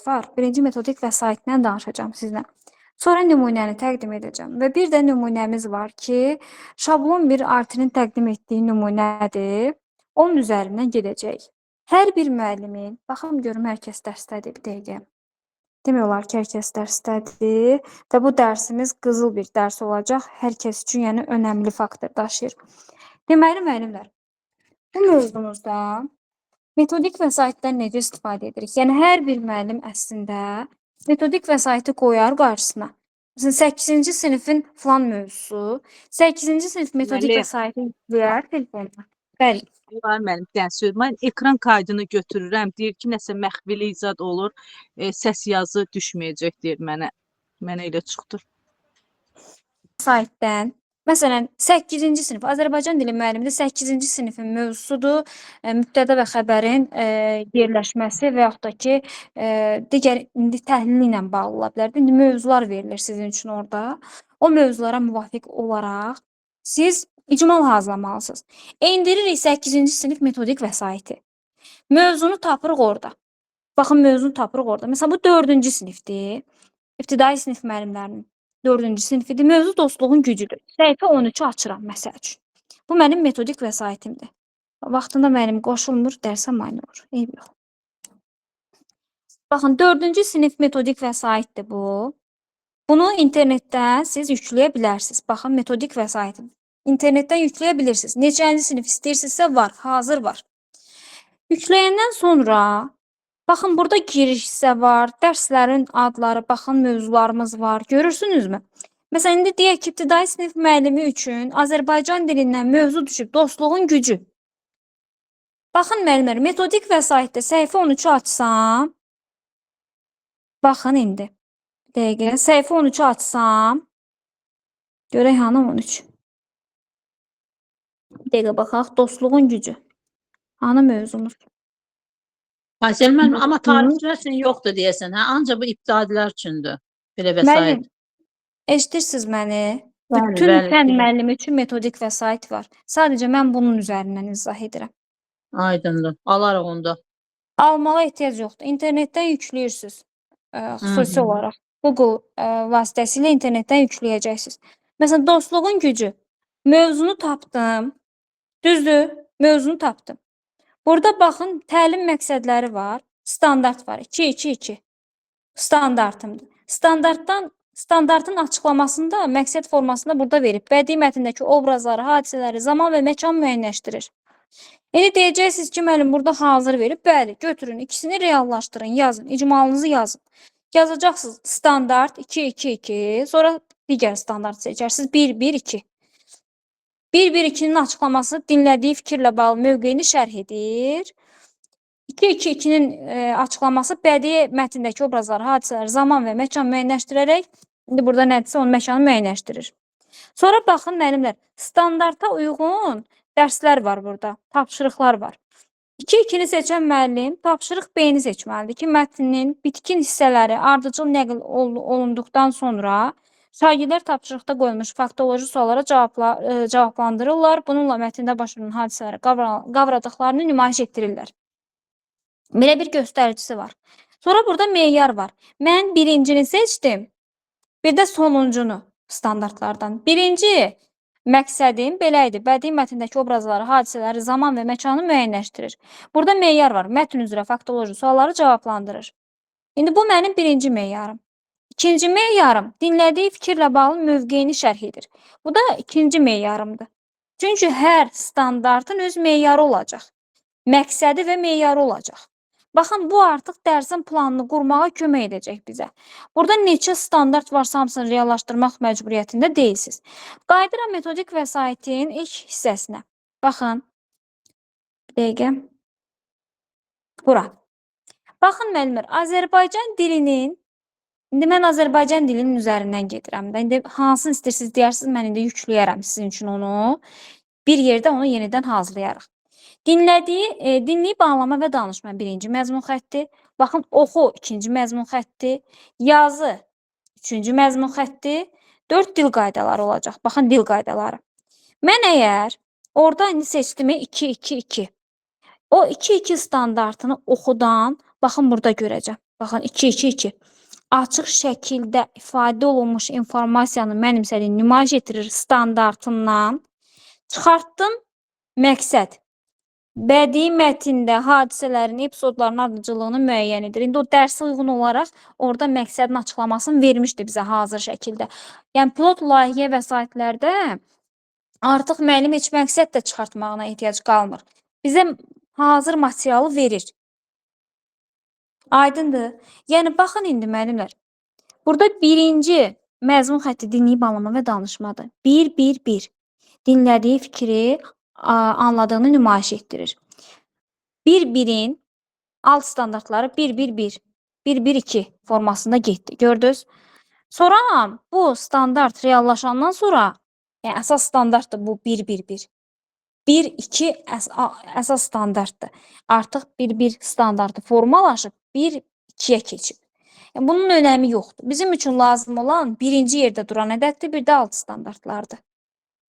Var. Birinci metodik vəsaitindən danışacağam sizlə. Sonra nümunəni təqdim edəcəm. Və bir də nümunəmiz var ki, şablon bir RT-nin təqdim etdiyi nümunədir. Onun üzərindən gedəcəyik. Hər bir müəllimin, baxım görüm hər kəs dərsdədir bir dəqiqə. Demək olar ki, hər kəs dərsdədir və bu dərsimiz qızıl bir dərs olacaq. Hər kəs üçün, yəni önəmli faktor daşıyır. Deməli, müəllimlər, bu mövzumuzda metodik vəsaitdən necə istifadə edirik? Yəni hər bir müəllim əslində metodik vəsaiti qoyar qarşısına. Məsələn, 8-ci sinifin filan mövzusu, 8-ci sinif metodik Müəllim. Vəsaiti yükləyər telefonuna. Bəli. Var mənim bir dənə söz. Mən ekran kaydını götürürəm. Deyir ki, nəsə məxfilik zad olur. Səs yazı düşməyəcək deyir mənə. Mənə elə çıxdı. Vəsaitdən. Məsələn, 8-ci sinif Azərbaycan dili müəllimində 8-ci sinifin mövzusudur. Mübtəda və xəbərin yerləşməsi və yaxud da ki, digər indi təhlili ilə bağlı ola bilər. İndi mövzular verilir sizin üçün orada. O mövzulara müvafiq olaraq siz icmal hazırlamalısınız. Endiririk 8-ci sinif metodik vəsaiti. Mövzunu tapırıq orada. Baxın, mövzunu tapırıq orada. Məsələn, bu 4-cü sinifdir. İbtidai sinif müəllimlərinin 4-cü sinifidir. Mövzu dostluğun gücüdür. Səhifə 13-ü açıram məsəl üçün. Bu mənim metodik vəsaitimdir. Vaxtında müəllim qoşulmur, dərsə mane olur. Eyb yox. Baxın, 4-cü sinif metodik vəsaitdir bu. Bunu internetdən siz yükləyə bilərsiniz. Baxın, metodik vəsaiti. İnternetdən yükləyə bilirsiniz. Neçənci sinif istəyirsinizsə var, hazır var. Yükləyəndən sonra baxın, burada giriş hissə var, dərslərin adları, baxın, mövzularımız var. Görürsünüzmü? Məsələn, indi deyək ki, ibtidai sinif müəllimi üçün Azərbaycan dilindən mövzu düşüb dostluğun gücü. Baxın, müəllimlər, metodik vəsaitdə səhifə 13-ü açsam, baxın indi. Bir dəqiqə, səhifə 13-ü açsam, görək hanı 13. Bir dəqiqə baxaq, dostluğun gücü. Hanı mövzumuz? Aysel müəllim, amma tarixçilər üçün yoxdur deyəsən, hə? Ancaq bu ibtidailər üçündür. Belə vəsait. Müəllim, eşidirsiniz məni? Bəli, Bütün bəli, fən eşidirəm. müəllimi üçün metodik vəsait var. Sadəcə mən bunun üzərindən izah edirəm. Aydındır. Alarıq onda. Almağa ehtiyac yoxdur. İnternetdən yükləyirsiniz. Xüsusi olaraq Google vasitəsilə internetdən yükləyəcəksiniz. Məsələn, dostluğun gücü. Mövzunu tapdım. Düzdür? Mövzunu tapdım. Burada baxın, təlim məqsədləri var, standart var. 2 2 2. Standartımdır. Standartın açıqlamasında məqsəd formasında burada verib. Bədii mətndəki obrazları, hadisələri, zaman və məkan müəyyənləşdirir. İndi deyəcəksiniz ki, müəllim burada hazır verib. Bəli, götürün, ikisini reallaşdırın, yazın, icmalınızı yazın. Yazacaqsınız standart 2 2 2, sonra digər standart seçərsiniz 1 1 2. 1 1 2-nin açıqlaması dinlədiyi fikirlə bağlı mövqeyini şərh edir. 2 2 2-nin açıqlaması bədii mətndəki obrazları, hadisələri, zaman və məkan müəyyənləşdirərək, indi burada nədirsə onun məkanı müəyyənləşdirir. Sonra baxın müəllimlər, standarta uyğun dərslər var burada, tapşırıqlar var. 2-2-ni seçən müəllim tapşırıq B-ni seçməlidir ki, mətnin bitkin hissələri ardıcıl nəql olunduqdan sonra şagirdlər tapşırıqda qoyulmuş faktoloji suallara cavablandırırlar. Bununla mətndə baş verən hadisələri qavradıqlarını nümayiş etdirirlər. Belə bir göstəricisi var. Sonra burada meyar var. Mən birincini seçdim, bir də sonuncunu standartlardan. Birinci məqsədim belə idi. Bədii mətndəki obrazları, hadisələri, zaman və məkanı müəyyənləşdirir. Burada meyar var. Mətn üzrə faktoloji sualları cavablandırır. İndi bu mənim birinci meyarım. İkinci meyarım dinlədiyi fikirlə bağlı mövqeyini şərh edir. Bu da ikinci meyarımdır. Çünki hər standartın öz meyarı olacaq. Məqsədi və meyarı olacaq. Baxın, bu artıq dərsin planını qurmağa kömək edəcək bizə. Burada neçə standart varsa hamısını reallaşdırmaq məcburiyyətində deyilsiniz. Qayıdıram metodik vəsaitin ilk hissəsinə. Baxın, bir dəqiqə. Bura. Baxın, müəllimlər, Azərbaycan dilinin, indi mən Azərbaycan dilinin üzərindən gedirəm də. İndi hansını istəyirsiniz deyərsiniz, mən indi yükləyərəm sizin üçün onu. Bir yerdə onu yenidən hazırlayarıq. Dinləyib anlama və danışma birinci məzmun xətti. Baxın, oxu ikinci məzmun xətti. Yazı üçüncü məzmun xətti. 4 dil qaydaları olacaq. Baxın, dil qaydaları. Mən əgər orada indi seçdim 2-2-2. O 2-2 standartını oxudan, baxın, burada görəcəm. Baxın, 2, 2, 2. Açıq şəkildə ifadə olunmuş informasiyanı mənimsədiyini nümayiş etdirir standartından. Çıxartdım məqsəd. Bədii mətndə hadisələrin, epizodların ardıcıllığını müəyyən edir. İndi o dərsə uyğun olaraq orada məqsədin açıqlamasını vermişdi bizə hazır şəkildə. Yəni pilot layihə vəsaitlərdə artıq müəllim heç məqsəd də çıxartmağına ehtiyac qalmır. Bizə hazır materialı verir. Aydındır? Yəni baxın indi müəllimlər. Burada birinci məzmun xətti dinləyib anlama və danışmadır. 1 1 1. Dinlədiyi fikri anladığını nümayiş etdirir. 1-1-in alt standartları 1-1-1, 1-1-2 formasında getdi. Gördünüz? Sonra bu standart reallaşandan sonra, yəni əsas standartdır bu 1-1-1. 1-2 əsas standartdır. Artıq 1-1 standartı formalaşıb 1-2-yə keçib. Yəni, bunun önəmi yoxdur. Bizim üçün lazım olan birinci yerdə duran ədəddir, bir də alt standartlardır.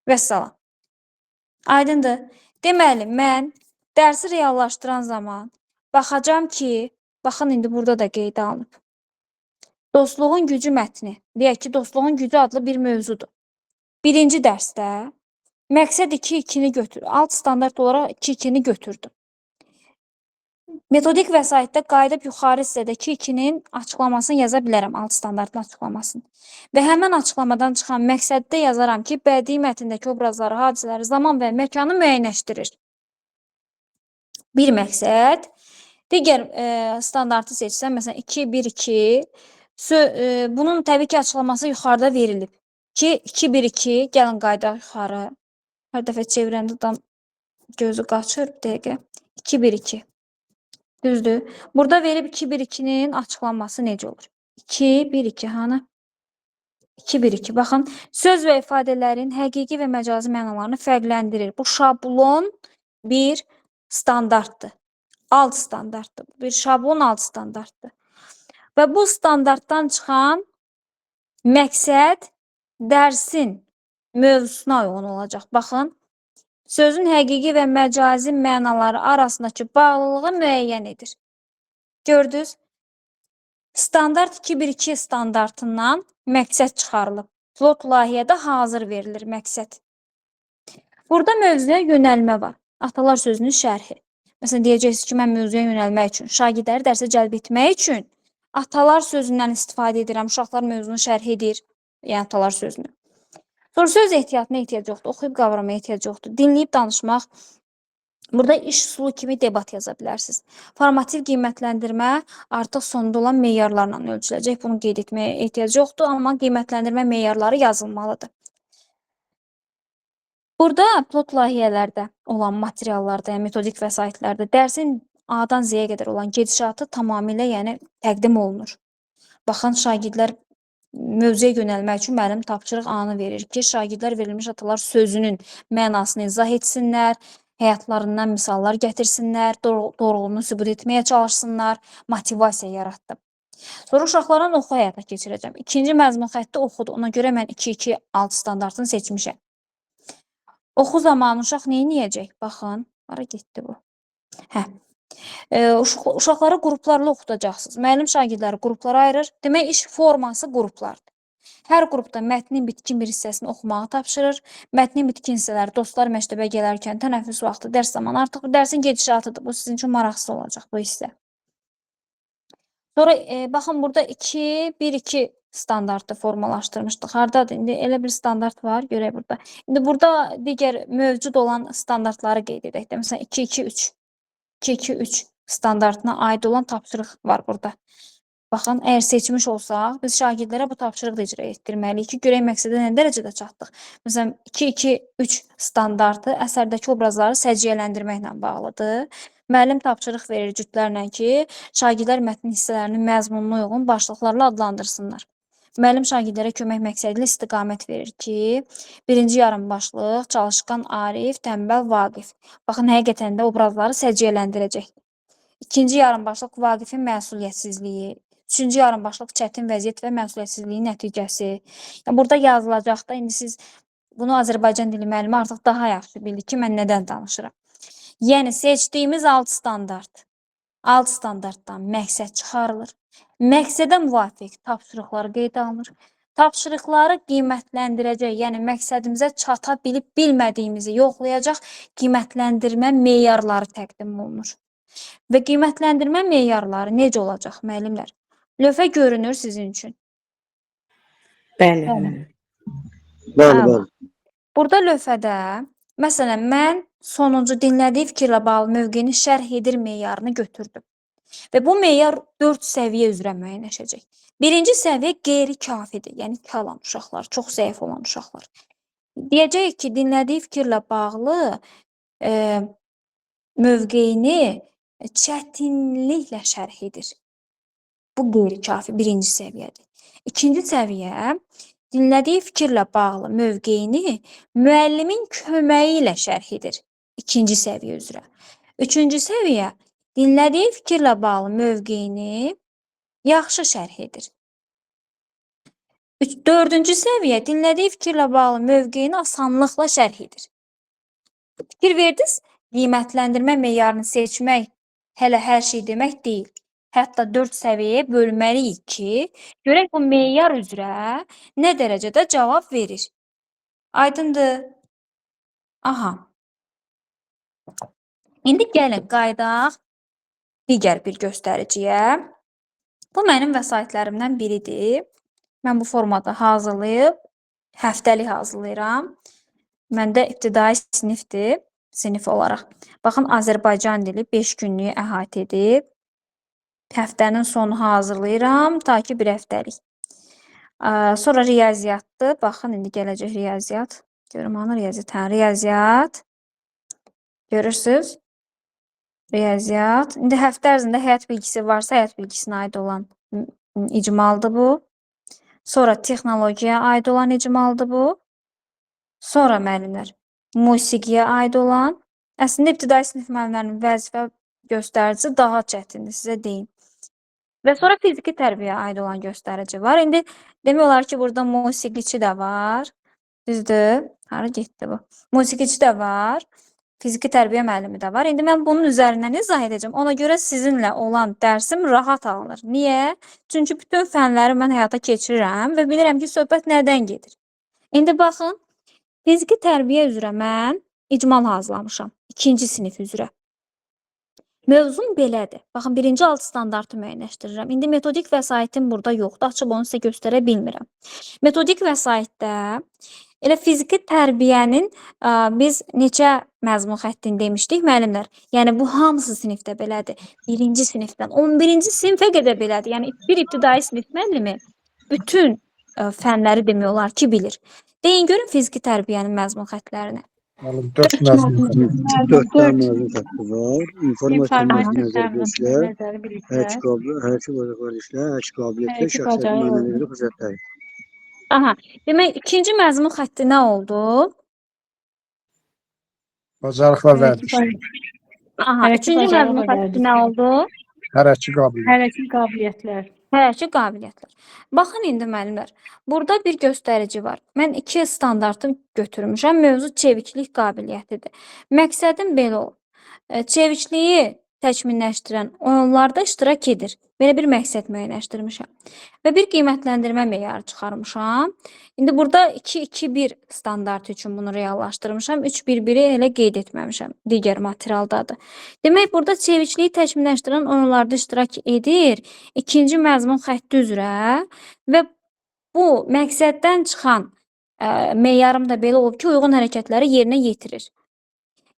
Vəssalam. Aydındır. Deməli, mən dərsi reallaşdıran zaman baxacağam ki, baxın indi burada da qeydə alınıb. Dostluğun gücü mətni. Deyək ki, dostluğun gücü adlı bir mövzudur. Birinci dərsdə məqsəd 2-2-ni götür. Alt standart olaraq 2-2-ni götürdüm. Metodik vəsaitdə qayıdıb yuxarı hissədə 2-2-nin açıqlamasını yaza bilərəm, alt standartın açıqlamasını. Və həmən açıqlamadan çıxan məqsəddə yazaram ki, bədii mətndəki obrazları, hadisələri, zaman və məkanı müəyyənləşdirir. Bir məqsəd. Digər standartı seçsəm, məsələn 2, 1, 2, bunun təbii ki, açıqlaması yuxarıda verilib. Ki, 2, 1, 2, gəlin qayıdaq yuxarı. Hər dəfə çevirəndə adam gözü qaçır, bir dəqiqə. 2, 1, 2. Düzdür. Burada verib 2, 1, 2-nin açıqlanması necə olur? 2, 1, 2, hanı? 2, 1, 2. Baxın, söz və ifadələrin həqiqi və məcazi mənalarını fərqləndirir. Bu şablon bir standartdır. Alt standartdır. Bir şablon alt standartdır. Və bu standartdan çıxan məqsəd dərsin mövzusuna uyğun olacaq. Baxın, sözün həqiqi və məcazi mənaları arasındakı bağlılığı müəyyən edir. Gördünüz? Standart 2-1-2 standartından məqsəd çıxarılıb. Pilot layihədə hazır verilir məqsəd. Burada mövzuya yönəlmə var. Atalar sözünün şərhi. Məsələn, deyəcəksiniz ki, mən mövzuya yönəlmək üçün, şagirdləri dərsə cəlb etmək üçün atalar sözündən istifadə edirəm. Uşaqlar mövzunu şərh edir, yəni atalar sözünü. Sonra söz ehtiyatına ehtiyac yoxdur, oxuyub qavramaya ehtiyac yoxdur. Dinləyib danışmaq. Burada iş üsulu kimi debat yaza bilərsiniz. Formativ qiymətləndirmə artıq sonda olan meyarlarla ölçüləcək. Bunu qeyd etməyə ehtiyac yoxdur, amma qiymətləndirmə meyarları yazılmalıdır. Burada pilot layihələrdə olan materiallarda, yəni metodik vəsaitlərdə dərsin A-dan Z-yə qədər olan gedişatı tamamilə, yəni təqdim olunur. Baxın, şagirdlər mövzuya yönəlmək üçün müəllim tapşırıq anı verir ki, şagirdlər verilmiş atalar sözünün mənasını izah etsinlər, həyatlarından misallar gətirsinlər, doğruluğunu sübut etməyə çalışsınlar, motivasiya yaratdım. Sonra uşaqlara oxu həyata keçirəcəm. İkinci məzmun xətti oxudu. Ona görə mən 2-2 alt standartını seçmişəm. Oxu zamanı uşaq nə edəcək? Baxın, hara getdi bu? Hə. Uşaqları qruplarla oxudacaqsınız. Müəllim şagirdləri qruplara ayırır. Demək, iş forması qruplardır. Hər qrupda mətnin bitkin bir hissəsini oxumağı tapşırır. Mətnin bitkin hissələri dostlar məktəbə gələrkən, tənəffüs vaxtı, dərs zamanı artıq bu dərsin gedişatıdır. Bu sizin üçün maraqsız olacaq bu hissə. Sonra baxın burada 2, 1, 2 standartı formalaşdırmışdıq. Hardadır? İndi elə bir standart var, görək burada. İndi burada digər mövcud olan standartları qeyd edək də. Məsələn, 2, 2, 3. 2, 2, 3 standartına aid olan tapşırıq var burada. Baxın, əgər seçmiş olsaq, biz şagirdlərə bu tapşırığı da icra etdirməliyik ki, görək məqsədə nə dərəcədə çatdıq. Məsələn, 2, 2, 3 standartı əsərdəki obrazları səciyyələndirməklə bağlıdır. Müəllim tapşırıq verir cütlərlə ki, şagirdlər mətnin hissələrinin məzmununa uyğun başlıqlarla adlandırsınlar. Müəllim şagirdlərə kömək məqsədi ilə istiqamət verir ki, birinci yarım başlıq, çalışqan Arif, tənbəl Vaqif. Baxın, həqiqətən də obrazları səciyyələndirəcək. İkinci yarım başlıq, Vaqifin məsuliyyətsizliyi. Üçüncü yarım başlıq, çətin vəziyyət və məsuliyyətsizliyin nəticəsi. Yəni, burada yazılacaq da, indi siz bunu Azərbaycan dili müəllimi artıq daha yaxşı bildi ki, mən nədən danışıram. Yəni, seçdiyimiz alt standart. Alt standartdan məqsəd çıxarılır. Məqsədə müvafiq tapşırıqlar qeydə alınır. Tapşırıqları qiymətləndirəcək, yəni məqsədimizə çata bilib bilmədiyimizi yoxlayacaq qiymətləndirmə meyarları təqdim olunur. Və qiymətləndirmə meyarları necə olacaq müəllimlər? Lövhə görünür sizin üçün. Bəli. Bəli. Bəli, Əla. bəli. Burada lövhədə, məsələn, mən sonuncu dinlədiyi fikirlə bağlı mövqeyini şərh edir meyarını götürdüm. Və bu meyar 4 səviyyə üzrə müəyyənləşəcək. Birinci səviyyə qeyri-kafidir, yəni kalan uşaqlar, çox zəif olan uşaqlar. Deyəcəyik ki, dinlədiyi fikirlə bağlı mövqeyini çətinliklə şərh edir. Bu qeyri-kafi birinci səviyyədir. İkinci səviyyə dinlədiyi fikirlə bağlı mövqeyini müəllimin köməyi ilə şərh edir. İkinci səviyyə üzrə. Üçüncü səviyyə dinlədiyi fikirlə bağlı mövqeyini yaxşı şərh edir. Dördüncü səviyyə dinlədiyi fikirlə bağlı mövqeyini asanlıqla şərh edir. Fikir verdiniz? Qiymətləndirmə meyarını seçmək hələ hər şey demək deyil. Hətta 4 səviyyəyə bölməliyik ki, görək bu meyar üzrə nə dərəcədə cavab verir. Aydındır? Aha. İndi gəlin qayıdaq digər bir göstəriciyə. Bu mənim vəsaitlərimdən biridir. Mən bu formada hazırlayıb, həftəlik hazırlayıram. Məndə ibtidai sinifdir, sinif olaraq. Baxın, Azərbaycan dili 5 günlüyü əhatə edib. Həftənin sonu hazırlayıram, ta ki bir həftəlik. Sonra riyaziyyatdır. Baxın, indi gələcək riyaziyyat. Görüm, hanı riyaziyyat? Hə, riyaziyyat. Görürsüz? Riyaziyyat. İndi həftə ərzində həyat bilgisi varsa, həyat bilgisinə aid olan icmaldır bu. Sonra texnologiyaya aid olan icmaldır bu. Sonra müəllimlər, musiqiyə aid olan. Əslində, ibtidai sinif müəllimlərinin vəzifə göstəricisi daha çətindir, sizə deyim. Və sonra fiziki tərbiyəyə aid olan göstərici var. İndi demək olar ki, burada musiqiçi də var. Düzdür? Hara getdi bu? Musiqiçi də var. Fiziki tərbiyə müəllimi də var. İndi mən bunun üzərindən izah edəcəm. Ona görə sizinlə olan dərsim rahat alınır. Niyə? Çünki bütün fənləri mən həyata keçirirəm və bilirəm ki, söhbət nədən gedir. İndi baxın, fiziki tərbiyə üzrə mən icmal hazırlamışam. İkinci sinif üzrə. Mövzum belədir. Baxın, birinci alt standartı müəyyənləşdirirəm. İndi metodik vəsaitim burada yoxdur. Açıb onu sizə göstərə bilmirəm. Metodik vəsaitdə elə fiziki tərbiyənin biz neçə məzmun xəttini demişdik müəllimlər. Yəni bu hamısı sinifdə belədir. Birinci sinifdən 11-ci sinifə qədər belədir. Yəni bir ibtidai sinif müəllimi bütün fənləri demək olar ki, bilir. Deyin görün fiziki tərbiyənin məzmun xəttlərini. Müəllim, 4 məzmun xətti. 4 dənə məzmun xətti var. İnformasiya İnformasiya nəzəri biliklər, nəzəri biliklər, hərəkət vərdişlər, hərəkət qabiliyyətlər, hərəkət şəxsiyyətin bacarığı. mənəvi xüsusiyyətləri. Aha, demək ikinci məzmun xətti nə oldu? Bacarıqla Hərəkət vərdişlər. Aha, Hərəkət üçüncü bacarığı məzmun və xətti nə vərdişlər. oldu? Hərəkət qabiliyyət. Hərəkət qabiliyyətlər. Hərəkət qabiliyyətlər. Baxın indi müəllimlər, burada bir göstərici var. Mən iki standartı götürmüşəm. Mövzu çeviklik qabiliyyətidir. Məqsədim belə olub. Çevikliyi təkmilləşdirən oyunlarda iştirak edir. Belə bir məqsəd müəyyənləşdirmişəm. Və bir qiymətləndirmə meyarı çıxarmışam. İndi burada 2-2-1 standartı üçün bunu reallaşdırmışam. 3-1-1-i elə qeyd etməmişəm. Digər materialdadır. Demək, burada çevikliyi təkmilləşdirən oyunlarda iştirak edir. İkinci məzmun xətti üzrə və bu məqsəddən çıxan meyarım da belə olub ki, uyğun hərəkətləri yerinə yetirir.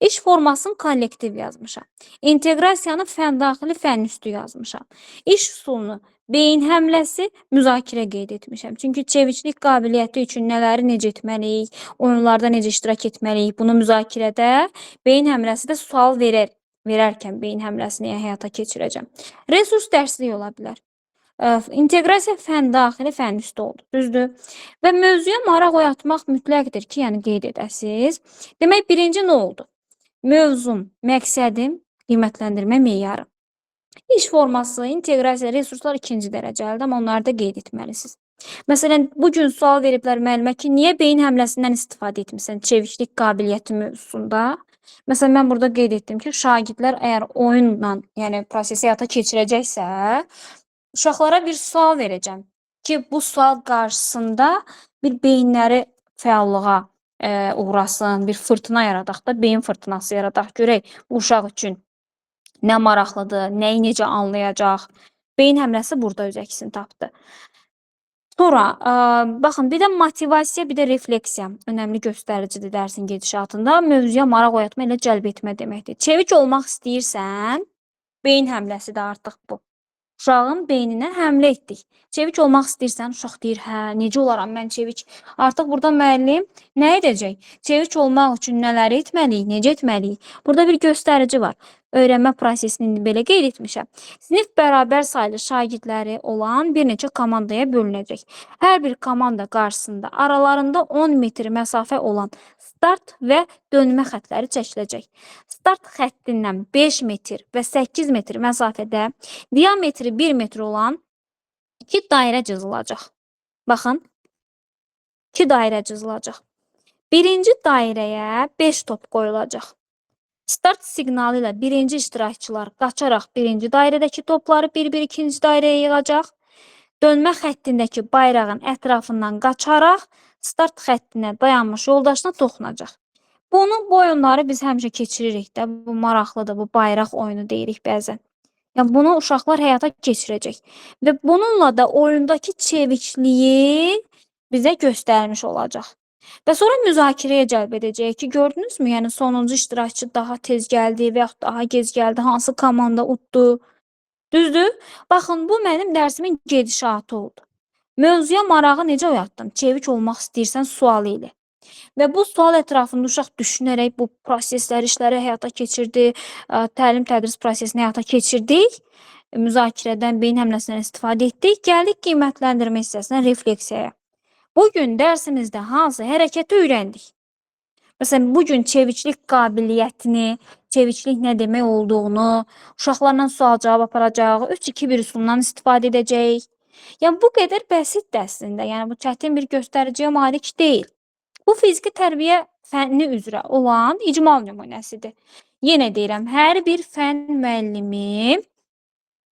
İş formasını kollektiv yazmışam. İnteqrasiyanı fən daxili, fən üstü yazmışam. İş üsulunu beyin həmləsi, müzakirə qeyd etmişəm. Çünki çeviklik qabiliyyəti üçün nələri necə etməliyik, oyunlarda necə iştirak etməliyik, bunu müzakirədə beyin həmləsi də sual verərkən beyin həmləsini həyata keçirəcəm. Resurs dərsliyi ola bilər. İnteqrasiya fən daxili, fən üstü oldu, düzdür? Və mövzuya maraq oyatmaq mütləqdir ki, yəni qeyd edəsiniz. Demək, birinci nə oldu? Mövzum, məqsədim, qiymətləndirmə meyarı. İş forması, inteqrasiya, resurslar ikinci dərəcəlidir, amma onları da qeyd etməlisiniz. Məsələn, bugün sual veriblər müəllimə ki, niyə beyin həmləsindən istifadə etmirsən çeviklik qabiliyyəti mövzusunda? Məsələn, mən burada qeyd etdim ki, şagirdlər əgər oyunla, yəni prosesi həyata keçirəcəksə, uşaqlara bir sual verəcəm ki, bu sual qarşısında bir beyinləri fəallığa uğrasın, bir fırtına yaradaq da, beyin fırtınası yaradaq. Görək bu uşaq üçün nə maraqlıdır, nəyi necə anlayacaq. Beyin həmləsi burada öz əksini tapdı. Sonra, baxın, bir də motivasiya, bir də refleksiya önəmli göstəricidir dərsin gedişatında. Mövzuya maraq oyatma ilə cəlb etmə deməkdir. Çevik olmaq istəyirsən, beyin həmləsi də artıq bu. Uşağın beyninə həmlə etdik. Çevik olmaq istəyirsən, uşaq deyir, hə, necə olaram mən çevik? Artıq burada müəllim nə edəcək? Çevik olmaq üçün nələri etməliyik, necə etməliyik? Burada bir göstərici var. Öyrənmə prosesini indi belə qeyd etmişəm. Sinif bərabər saylı şagirdləri olan bir neçə komandaya bölünəcək. Hər bir komanda qarşısında aralarında 10 metr məsafə olan start və dönmə xəttləri çəkiləcək. Start xəttindən 5 metr və 8 metr məsafədə diametri 1 metr olan 2 dairə cızılacaq. Baxın, 2 dairə cızılacaq. Birinci dairəyə 5 top qoyulacaq. Start siqnalı ilə birinci iştirakçılar qaçaraq birinci dairədəki topları bir-bir ikinci dairəyə yığacaq. Dönmə xəttindəki bayrağın ətrafından qaçaraq start xəttinə dayanmış yoldaşına toxunacaq. Bunu, bu oyunları biz həmişə keçiririk də. Bu maraqlıdır, bu bayraq oyunu deyirik bəzən. Yəni bunu uşaqlar həyata keçirəcək və bununla da oyundakı çevikliyi bizə göstərmiş olacaq. Və sonra müzakirəyə cəlb edəcəyik ki, gördünüzmü? Yəni sonuncu iştirakçı daha tez gəldi və yaxud daha gec gəldi, hansı komanda utdu. Düzdür? Baxın, bu mənim dərsimin gedişatı oldu. Mövzuya marağı necə oyatdım? Çevik olmaq istəyirsən sualı ilə. Və bu sual ətrafında uşaq düşünərək bu prosesləri, işləri həyata keçirdi, təlim tədris prosesini həyata keçirdik. Müzakirədən, beyin həmləsindən istifadə etdik. Gəldik qiymətləndirmə hissəsinə, refleksiyaya. Bugün dərsimizdə hansı hərəkəti öyrəndik? Məsələn, bugün çeviklik qabiliyyətini, çeviklik nə demək olduğunu, uşaqlarla sual-cavab aparacaq, 3-2-1 üsulundan istifadə edəcəyik. Yəni, bu qədər bəsitdir əslində. Yəni, bu çətin bir göstəriciyə malik deyil. Bu, fiziki tərbiyə fənni üzrə olan icmal nümunəsidir. Yenə deyirəm, hər bir fənn müəllimi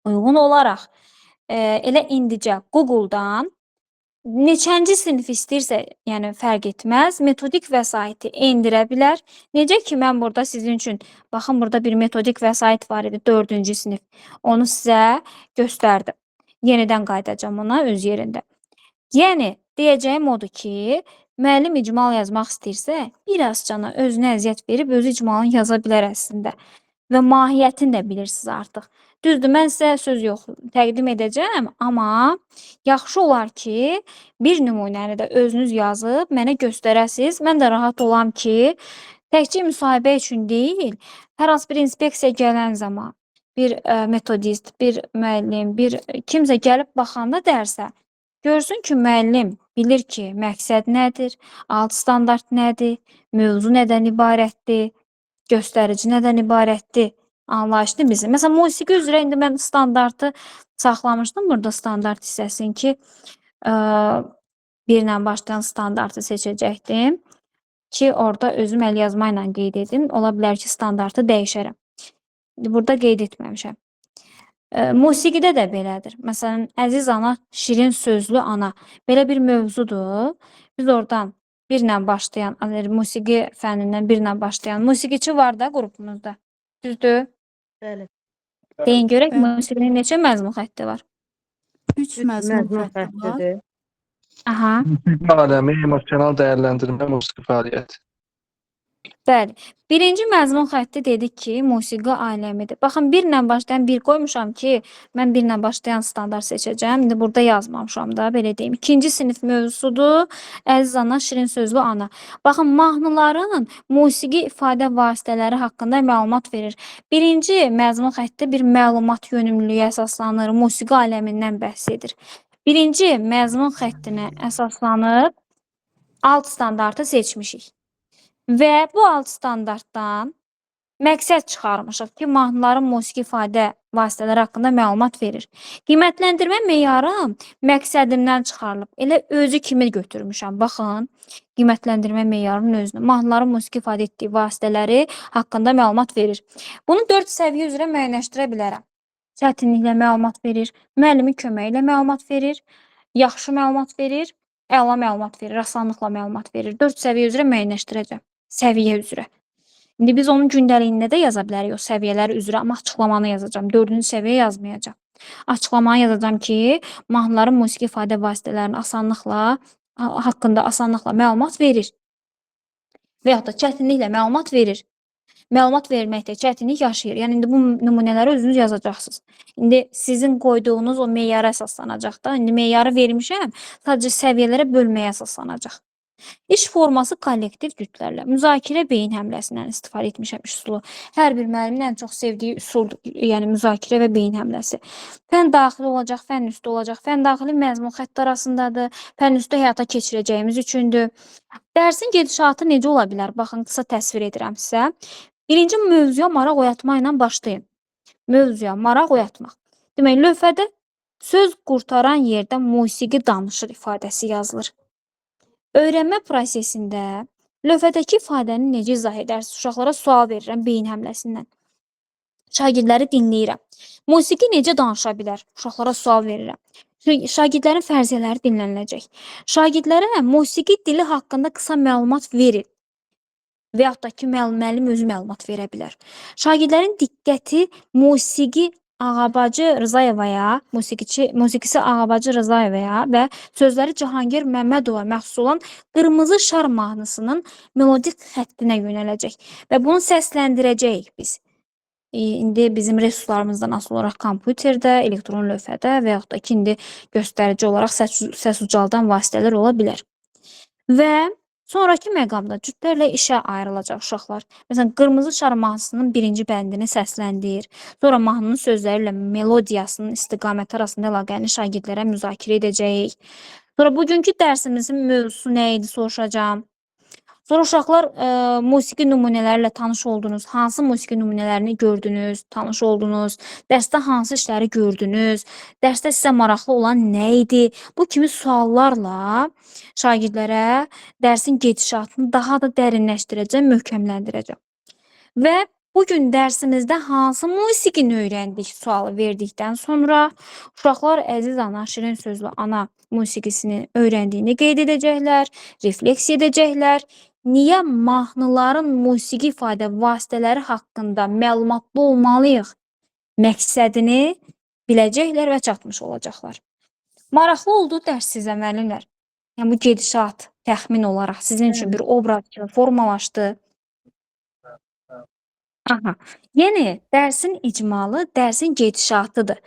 uyğun olaraq elə indicə Google-dan neçənci sinif istəyirsə, yəni fərq etməz, metodik vəsaiti endirə bilər. Necə ki, mən burada sizin üçün, baxın, burada bir metodik vəsait var idi, 4-cü sinif. Onu sizə göstərdim. Yenidən qayıdacağam ona öz yerində. Yəni, deyəcəyim odur ki, müəllim icmal yazmaq istəyirsə, biraz cana özünə əziyyət verib, özü icmalını yaza bilər əslində. Və mahiyyətini də bilirsiniz artıq. Düzdür, mən sizə söz yox, təqdim edəcəm, amma yaxşı olar ki, bir nümunəni də özünüz yazıb mənə göstərəsiniz. Mən də rahat olam ki, təkcə müsahibə üçün deyil, hər hansı bir inspeksiya gələn zaman, bir metodist, bir müəllim, bir kimsə gəlib baxanda dərsə, görsün ki, müəllim bilir ki, məqsəd nədir, alt standart nədir, mövzu nədən ibarətdir, göstərici nədən ibarətdir, anlayışını bilsin. Məsələn, musiqi üzrə indi mən standartı saxlamışdım burada standart hissəsini ki, birlə başlayan standartı seçəcəkdim ki, orada özüm əl yazma ilə qeyd edim. Ola bilər ki, standartı dəyişərəm. İndi burada qeyd etməmişəm. Musiqidə də belədir. Məsələn, əziz ana, şirin sözlü ana. Belə bir mövzudur. Biz oradan birlə başlayan, musiqi fənnindən birlə başlayan musiqiçi var da qrupumuzda. Düzdür? Bəli. Deyin görək, musiqinin neçə məzmun xətti var? 3 məzmun xətti var. Aha. Musiqi aləmi, emosional dəyərləndirmə, musiqi fəaliyyəti. Bəli. Birinci məzmun xətti dedik ki, musiqi aləmidir. Baxın, birlə başlayan bir qoymuşam ki, mən birlə başlayan standart seçəcəm. İndi burada yazmamışam da, belə deyim. İkinci sinif mövzusudur. Əziz ana, şirin sözlü ana. Baxın, mahnıların musiqi ifadə vasitələri haqqında məlumat verir. Birinci məzmun xətti bir məlumat yönümlülüyə əsaslanır, musiqi aləmindən bəhs edir. Birinci məzmun xəttinə əsaslanıb alt standartı seçmişik. Və bu alt standartdan Məqsəd çıxarmışıq ki, mahnıların musiqi ifadə vasitələri haqqında məlumat verir. Qiymətləndirmə meyarım məqsədimdən çıxarılıb. Elə özü kimi götürmüşəm. Baxın, qiymətləndirmə meyarının özünü. Mahnıların musiqi ifadə etdiyi vasitələri haqqında məlumat verir. Bunu 4 səviyyə üzrə müəyyənləşdirə bilərəm. Çətinliklə məlumat verir, müəllimin köməyi ilə məlumat verir, yaxşı məlumat verir, əla məlumat verir, asanlıqla məlumat verir. 4 səviyyə üzrə müəyyənləşdirəcəm. Səviyyə üzrə. İndi biz onun gündəliyində də yaza bilərik o səviyyələr üzrə, amma açıqlamanı yazacağam. 4-cü səviyyə yazmayacağam. Açıqlamanı yazacağam ki, mahnıların musiqi ifadə vasitələrinin asanlıqla haqqında asanlıqla məlumat verir. Və yaxud da çətinliklə məlumat verir. Məlumat verməkdə çətinlik yaşayır. Yəni indi bu nümunələri özünüz yazacaqsınız. İndi sizin qoyduğunuz o meyara əsaslanacaq da. İndi meyarı vermişəm, sadəcə səviyyələrə bölməyə əsaslanacaq. İş forması kollektiv cütlərlə, müzakirə beyin həmləsindən istifadə etmişəm üsulu. Hər bir müəllimin ən çox sevdiyi üsuldur, yəni müzakirə və beyin həmləsi. Fən daxili olacaq, fən üstü olacaq. Fən daxili məzmun xətti arasındadır, fən üstü həyata keçirəcəyimiz üçündür. Dərsin gedişatı necə ola bilər? Baxın, qısa təsvir edirəm sizə. Birinci mövzuya maraq oyatma ilə başlayın. Mövzuya maraq oyatmaq. Demək, lövhədə söz qurtaran yerdə musiqi danışır ifadəsi yazılır. Öyrənmə prosesində lövhədəki ifadəni necə izah edərsiniz? Uşaqlara sual verirəm beyin həmləsindən. Şagirdləri dinləyirəm. Musiqi necə danışa bilər? Uşaqlara sual verirəm. Şagirdlərin fərziyyələri dinləniləcək. Şagirdlərə musiqi dili haqqında qısa məlumat verin. Və yaxud da ki, müəllim özü məlumat verə bilər. Şagirdlərin diqqəti musiqi Ağabacı Rızayevaya, musiqisi Ağabacı Rızayevaya və sözləri Cahangir Məmmədova məxsus olan Qırmızı Şar mahnısının melodik xəttinə yönələcək və bunu səsləndirəcəyik biz. İndi bizim resurslarımızdan asılı olaraq kompüterdə, elektron lövhədə və yaxud da ki, indi göstərici olaraq səs ucaldan vasitələr ola bilər. Və sonrakı məqamda cütlərlə işə ayrılacaq uşaqlar. Məsələn, Qırmızı Şar mahnısının birinci bəndini səsləndir. Sonra mahnının sözləri ilə melodiyasının istiqaməti arasında əlaqəni şagirdlərə müzakirə edəcəyik. Sonra bugünkü dərsimizin mövzusu nə idi soruşacağam. Sonra uşaqlar musiqi nümunələri ilə tanış oldunuz. Hansı musiqi nümunələrini gördünüz, tanış oldunuz? Dərsdə hansı işləri gördünüz? Dərsdə sizə maraqlı olan nə idi? Bu kimi suallarla şagirdlərə dərsin gedişatını daha da dərinləşdirəcəm, möhkəmləndirəcəm. Və bugün dərsimizdə hansı musiqini öyrəndik sualı verdikdən sonra uşaqlar əziz ana, şirin sözlü ana musiqisini öyrəndiyini qeyd edəcəklər, refleksiya edəcəklər. Niyə mahnıların musiqi ifadə vasitələri haqqında məlumatlı olmalıyıq məqsədini biləcəklər və çatmış olacaqlar. Maraqlı oldu dərs sizə müəllimlər. Yəni bu gedişat təxmin olaraq sizin üçün bir obraz kimi formalaşdı. Aha. Yəni dərsin icmalı dərsin gedişatıdır.